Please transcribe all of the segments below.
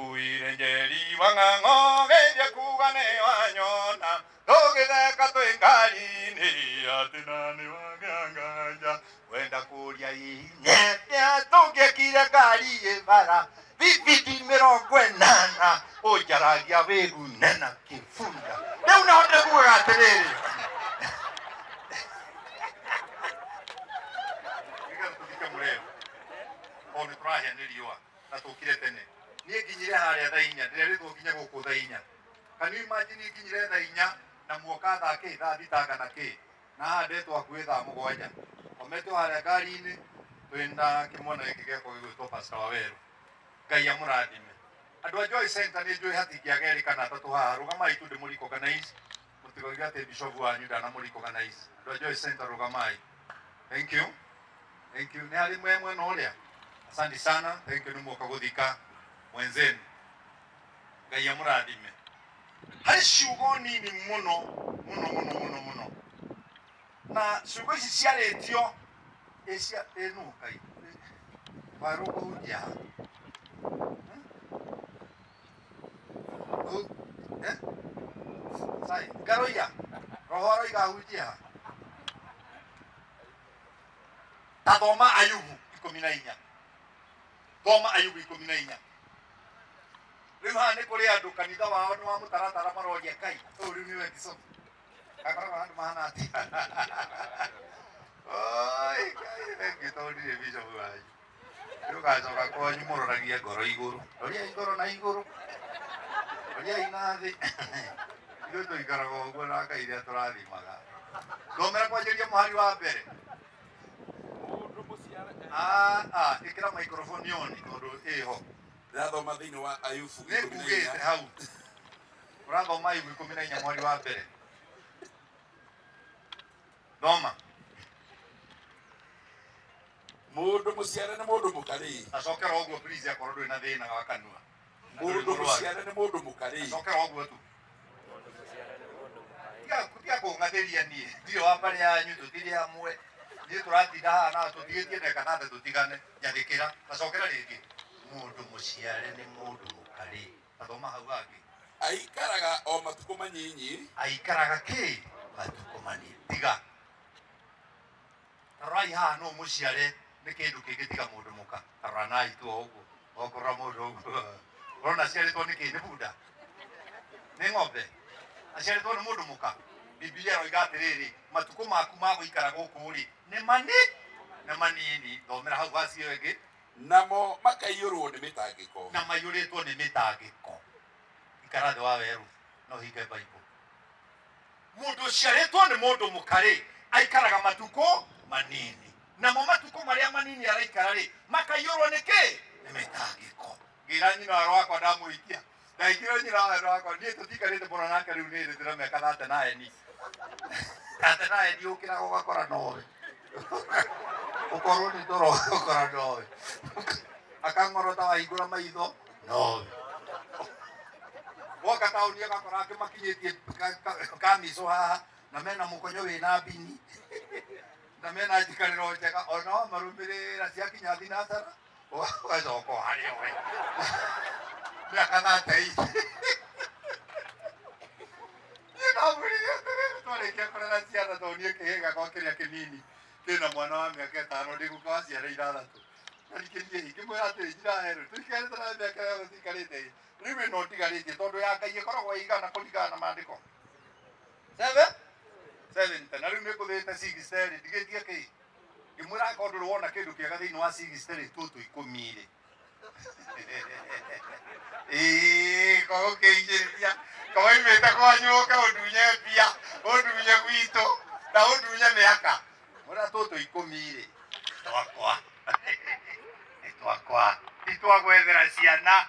Ndakuire Njeri wa ng'ang'o geria kuga nĩ wanyona tũgĩtheka twĩ ngari-inĩ atĩ na nĩ wagĩa nganja wenda kũria inyete tũngĩekire ngari ĩ bara bibiti 80 ũnjaragia wĩgune na kĩbunda rĩu naho ndĩkugaga atĩrĩrĩ nĩgetha tũthike mũreo tondũ nĩ tũrahĩa nĩ riũa na tũkire tene niĩ nginyire harĩa thaa 4 ndĩrerĩtwo nginye gũkũ thaa 4. Can you imagine nginyire thaa 4 na muoka thaa kĩ thaa thita kana kĩ na haha ndetwo hakuhĩ thaa 7 kometwo harĩa ngari-inĩ twĩna kĩmwana gĩkĩ gĩakwa gĩgwĩtwo Pastor Waweru. Ngai amũrathime. Andũ a Joy Center nĩ njũĩ hatingĩaga erĩ kana atatũ haha rũgamai tu ndĩmũ recognize mũtigoige atĩ bishop wanyu ndanamũ recognize. Andũ a Joy Center rũgamai. Thank you. Thank you. Nĩ harĩ mwe mwena ũrĩa. Asante sana. Thank you nĩ muoka gũthika mwenzenu. Ngai amũrathime. Harĩ ciugo nini mũno mũno mũno mũno mũno na ciugo ici ciarĩtio ĩ cia ĩ nũ Ngai warũ kũhunjia haha Eh? Sai, ngaroiga roho aroiga ahunjie haha ta thoma Ayubu 14. Thoma Ayubu 14. Rĩu haha nĩ kũrĩ andũ kanitha wao nĩ wa mũtaratara maroria Ngai ũyũ rĩu nĩwe bishop gakoragwo handũ mahana atĩa. Oi, Ngai thengiũ tondũ ndirĩ bishop wanyu. Rĩu ũgacoka kwanyu mũroragie ngoro igũrũ, roriai ngoro na igũrũ, roriai na thĩ. Ithuĩ tũikaraga ũguo na Ngai rĩrĩa tũrathimaga. Thomera kwanjĩrĩria mũhari wa mbere. Mũndũ mũciare Ah, ah, ĩkĩra microphone on tondũ ĩho. Ndĩrathoma thĩinĩ wa Ayubu Nĩ 14. ngugĩte hau. Ũrathoma Ayubu 14 mũhari wa mbere. Thoma. Mũndũ mũciare nĩ mũndũ mũkarĩ. Acokera ũguo please akorwo ndũrĩ na thĩna wa kanua. Mũndũ mũciare nĩ mũndũ mũkarĩ. Acokera ũguo tu. Tiga kũng'athĩria niĩ. Ndirĩ wa mbarĩ yanyu tũtirĩ hamwe. Niĩ tũratinda haha na tũtigĩtie ndagĩka thate tũtigane. Njathĩkĩra. Acokera rĩngĩ. Mũndũ mũciare nĩ mũndũ mũkarĩ. Tathoma hau hangĩ. Aikaraga o matukũ manyinyi. Aikaraga kĩ matukũ manini. Tiga. Tarorai haha no mũciare nĩ kĩndũ kĩngĩ tiga mũndũ mũka. Taroranai tu o ũguo. Okorora mũndũ ũguo. Ũrona aciarĩtwo nĩ kĩ? Nĩ bunda? Nĩ ng'ombe? Aciarĩtwo nĩ mũndũ mũka? Bibilia ĩroiga atĩrĩrĩ, matukũ maku ma gũikara gũkũ rĩ, nĩ mani nĩ manini. Thomera hau verse ĩyo ĩngĩ. Namo makaiyũrwo nĩ mĩtangĩko. Na maiyũrĩtwo nĩ mĩtangĩko. Ikara thĩ wa werũ na ũhinge Bible. Mũndũ ũciarĩtwo nĩ mũndũ mũka rĩ, aikaraga matukũ manini. Namo matukũ marĩa manini araikara rĩ, makaiyũrwo nĩ kĩ? Nĩ mĩtangĩko. Ngĩra nyina wa wakwa ndamũhikia. Ndaingĩra nyina wa wakwa niĩ tũtiikarĩte mũno nake rĩu nĩ ndĩna mĩaka 39. 39 ũkĩraga ũgakora nowe. Ũkorwo nĩ toro ũgakora nowe. Akang'orota wahingũra maitho nowe. Woka taũni agakora angĩ makinyĩtie kamico haha na mena mũkonyo wĩna mbini na mena njikarĩro njega ona wamarũmĩrĩra ciakinya thinacara ũgacoka o harĩa we mĩaka 38. Niĩ ndamwĩrire atĩrĩrĩ twarĩkia kũrera ciana tondũ niĩ kĩhĩĩ gĩakwa kĩrĩa kĩnini kĩna mwana wa mĩaka 5 ndĩ guka wa ciana 6. Na ningĩ niĩ ngĩmwĩra atĩrĩ njira herũ tũikarĩte na mĩaka yothe tũikarĩte ĩ rĩu ĩno ndigarĩtie tondũ ya Ngai ĩkoragwo ĩigana kũringana na maandĩko. Seven? 70. Na rĩu nĩ ngũthĩte 60 rĩ ndigĩtie kĩ? Ngĩmwĩra angĩkorwo ndũrĩ wona kĩndũ kĩega thĩinĩ wa 60 rĩ tũtũ 10 rĩ. Ĩĩ kogũkĩingĩria koimĩte kwanyu ũke ũndunye mbia ũndunye gwitũ na ũndunye mĩaka. Mwĩra tũtũ 10 rĩ twakwa. Nĩ twakwa. Ti twa gwethera ciana.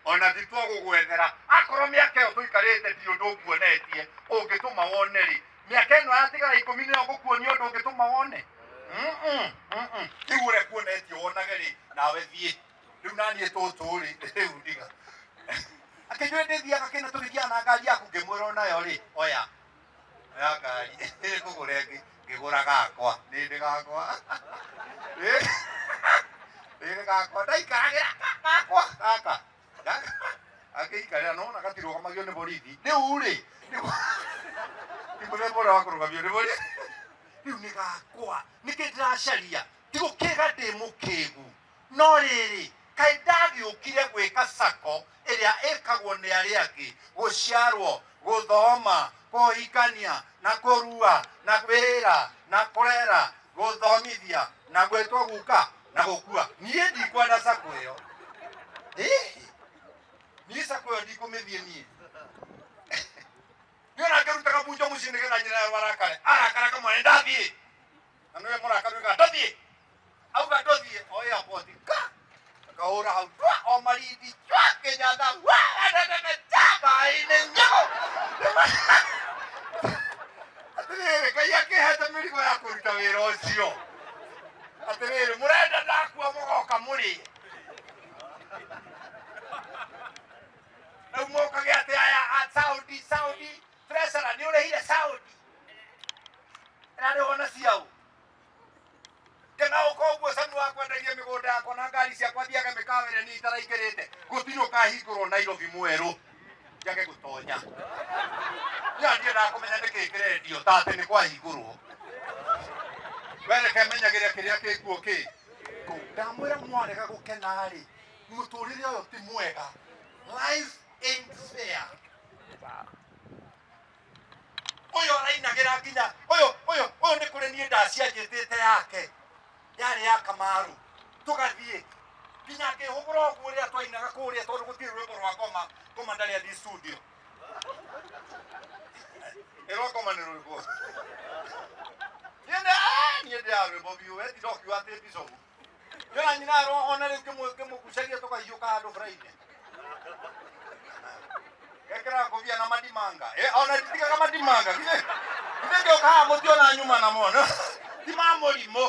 Ona ti twa gũgwethera. Akorwo mĩaka ĩyo tũikarĩte ndirĩ ũndũ nguonetie ũngĩtũma wone rĩ, mĩaka ĩno yatigara 10 nĩyo ngũkuonia ũndũ ũngĩtũma wone. Rĩu ũrĩa kuonetie wonage rĩ, nawe thiĩ. Rĩu naniĩ tũtũ rĩ, rĩu ndiga. Akĩnjũria ndĩthiaga kĩna tũgĩthiaga na ngari yaku ngĩmwĩra onayo rĩ, oya. Oya ngari, ngũgũre ĩngĩ, ngĩgũra gakwa, nĩ ndĩ gakwa. Nĩ ndĩ gakwa, ndaikaragĩra gakwa. Wĩra nona gatirũgamagio nĩ borithi. Rĩu rĩ, ti mũthemba ũrĩa wa kũrũgamio nĩ borithi. Rĩu nĩ gakwa. Nĩkĩ ndĩracaria? Ti gũkĩga ndĩ mũkĩgu. No rĩrĩ, kaĩ ndagĩũkire gwĩka sako ĩrĩa ĩkagwo nĩ arĩa angĩ, gũciarwo, gũthoma, kũhikania, na kũrua, na wĩra, na kũrera, gũthomithia, na gwĩtwo guka, na gũkua. Niĩ ndikwenda sako ĩyo. Niĩ sako ĩyo ndikũmĩthiĩ niĩ. Niĩ ona ngĩrutaga bunjo mũciĩ nĩgetha nyina yao arakare. Arakara kamwana ndathiĩ. Na nĩwe mũrakaru wĩkaga ndathiĩ. Auga ndũthiĩ, o airport ka. Akahũra hau twa o Malindi twa Kenyatta wa maĩ-inĩ nyau. Atĩrĩrĩ, Ngai akĩhete mĩrigo ya kũruta wĩra ũcio. Atĩrĩrĩ, mũrenda ndakua mũgoka mũrĩe. Rĩu mũkage atĩ aya a Saudi, Saudi, treasurer nĩ ũrĩhire Saudi. Ĩrarĩhwo na ciaũ. Ngena ũka ũguo Sami wa kwendagia mĩgũnda yakwa na ngari ciakwa thiage mĩkawa ĩrĩa niĩ itaraingĩrĩte. Gũtirĩ ũkahingũrwo Nairobi mwerũ. Njage gũtonya. Niĩ ndiendaga kũmenya nĩkĩ kĩrendio ta atĩ nĩ kwahingũrwo. We reke menyagĩre kĩrĩa kĩkuo kĩ. Ndamwĩra mwarega gũkena rĩ, mũtũrĩre ũyũ ti mwega. Life ain't fair. Ũyũ arainagĩra nginya ũyũ ũyũ ũyũ nĩ kũrĩ niĩ ndacianjĩtĩte yake yarĩ ya Kamaru tũgathiĩ nginya ngĩhũgũra ũguo rĩrĩa twainaga kũrĩa tondũ gũtirĩ rwĩmbo rwa ngoma ngoma ndarĩ athiĩ studio ĩrwa ngoma nĩ rwĩmbo niĩ nĩ niĩ ndĩ ya rwĩmbo biũ we tinda ũkiuga atĩ bishop niĩ nyina ona rĩu ngĩmũgucagia tũkahiũka handũ Friday gekĩraga ngũbia na madimanga ona nditigaga madimanga githĩ ngĩũka haha mũtiona nyuma namo ti ma mũrimũ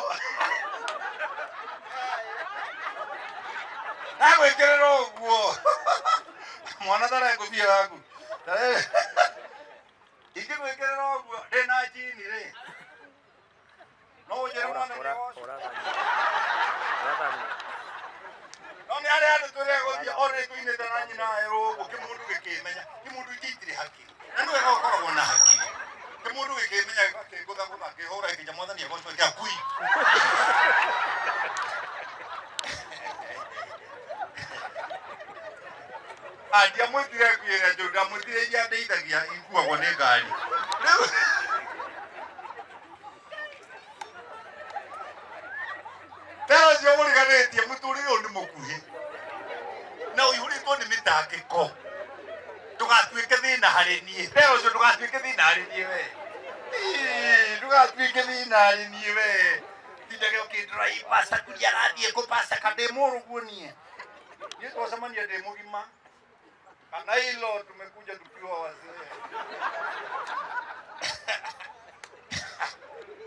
ndagwĩkĩrĩra ũguo mwana tara ngũbia yaku ingĩgwĩkĩrĩra ũguo ndĩna njini rĩ no ũnjĩre mwana nĩgoco no nĩ arĩa andũ tũrĩa gũthiĩ orĩ tũinĩte na nyina erwo ũguo kĩmũndũ gĩkĩmenya kĩmũndũ ingĩ itirĩ hakiri na nĩ wega ũkoragwo na hakiri kĩmũndũ gĩkĩmenya gĩkĩngũthagũtha kĩhũra gĩkĩnja mwathani agocwo kĩa kui ndiamwĩtire ngui ĩrĩa njũru ndamwĩtire iria ndeithagia ikuagwo nĩ ngari rĩu tera ũcio mũriganĩtie mũtũrĩre ũyũ nĩ mũkuhĩ na ũihũrĩtwo nĩ mĩtangĩko ndũgatuĩke thĩna harĩ niĩ tera ũcio ndũgatuĩke thĩna harĩ niĩ we ndũgatuĩke thĩna harĩ niĩ we tindage ũkĩndora ĩ pasta kuria arathiĩ kũ pasta ka ndĩ mũrũguo niĩ niĩ twacemania ndĩ mũgima kana hilo tumekuja tukiwa wazee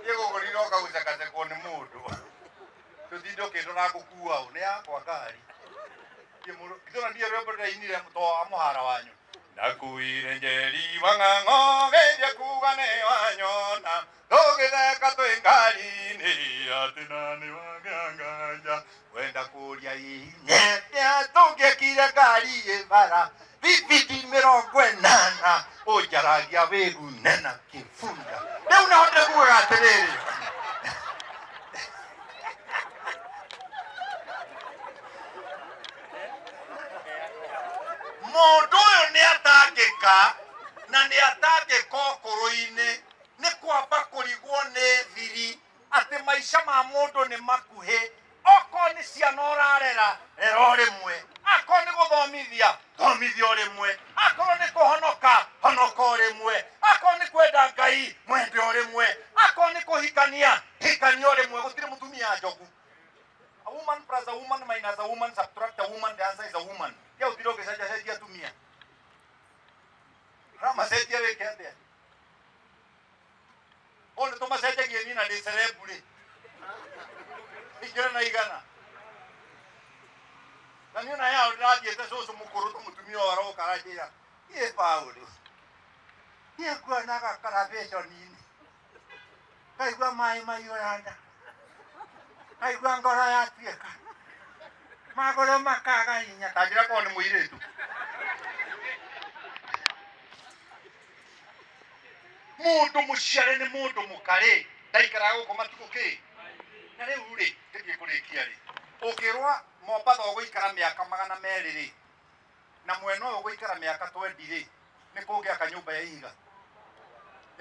niĩ gũkũ ndinoka gũcekacekwo nĩ mũndũ tũtinde ũkĩndora ngũkua ũ nĩ yakwa ngari itũra ndiĩ rwĩmbo ndĩrainire to wa mũhara wanyu ndakuire njeri wang'ang'o geithie kuga nĩ wanyona tũgĩtheka twĩ ngari-inĩ atĩ na nĩ wagĩa nganja wenda kũria inyete tũngĩekire ngari ĩ bara bibidi 80 ũnjaragia wĩgune na kĩbunda rĩu naho ndĩkugaga atĩrĩrĩ mũndũ ũyũ nĩ atangĩka na nĩ atangĩka ũkũrũ-inĩ nĩ kwamba kũrigwo nĩ thiri atĩ maica ma mũndũ nĩ makuhĩ okorwo nĩ ciana ũrarera rera o rĩmwe akorwo nĩ gũthomithia thomithia o rĩmwe akorwo nĩ kũhonoka honoka o rĩmwe akorwo nĩ kwenda Ngai mwende o rĩmwe akorwo nĩ kũhikania hikania o rĩmwe gũtirĩ mũtumia njogu. A woman plus a woman minus a woman subtract a woman, the answer is a woman. Ya utiro ũgĩcenjacenjia atumia ramacenjia wĩke atĩa ũũ nĩ tũmacenjagie niĩ na ndĩ cerebu rĩ ingĩra na igana na niĩ ona yao ndĩrathiĩte cũcũ mũkũrũ ta mũtumia ũyũ aroka aranjĩra niĩ Paũlũ niĩ nguonaga karabĩconi-inĩ ngaigua maĩ maiyũra nda ngaigua ngoro yatuĩka magũrũ makaga hinya ta njĩra korwo nĩ mũirĩtu Mũndũ mũciare nĩ mũndũ mũkarĩ ndaikaraga gũkũ matukũ kĩ. Na rĩu rĩ, ngĩthiĩ kũrĩkia rĩ, ũngĩrwa Mombatha ũgũikara mĩaka 200 rĩ, na mwena ũyũ ũgũikara mĩaka 20 rĩ, nĩ kũngĩaka nyũmba ya ihiga.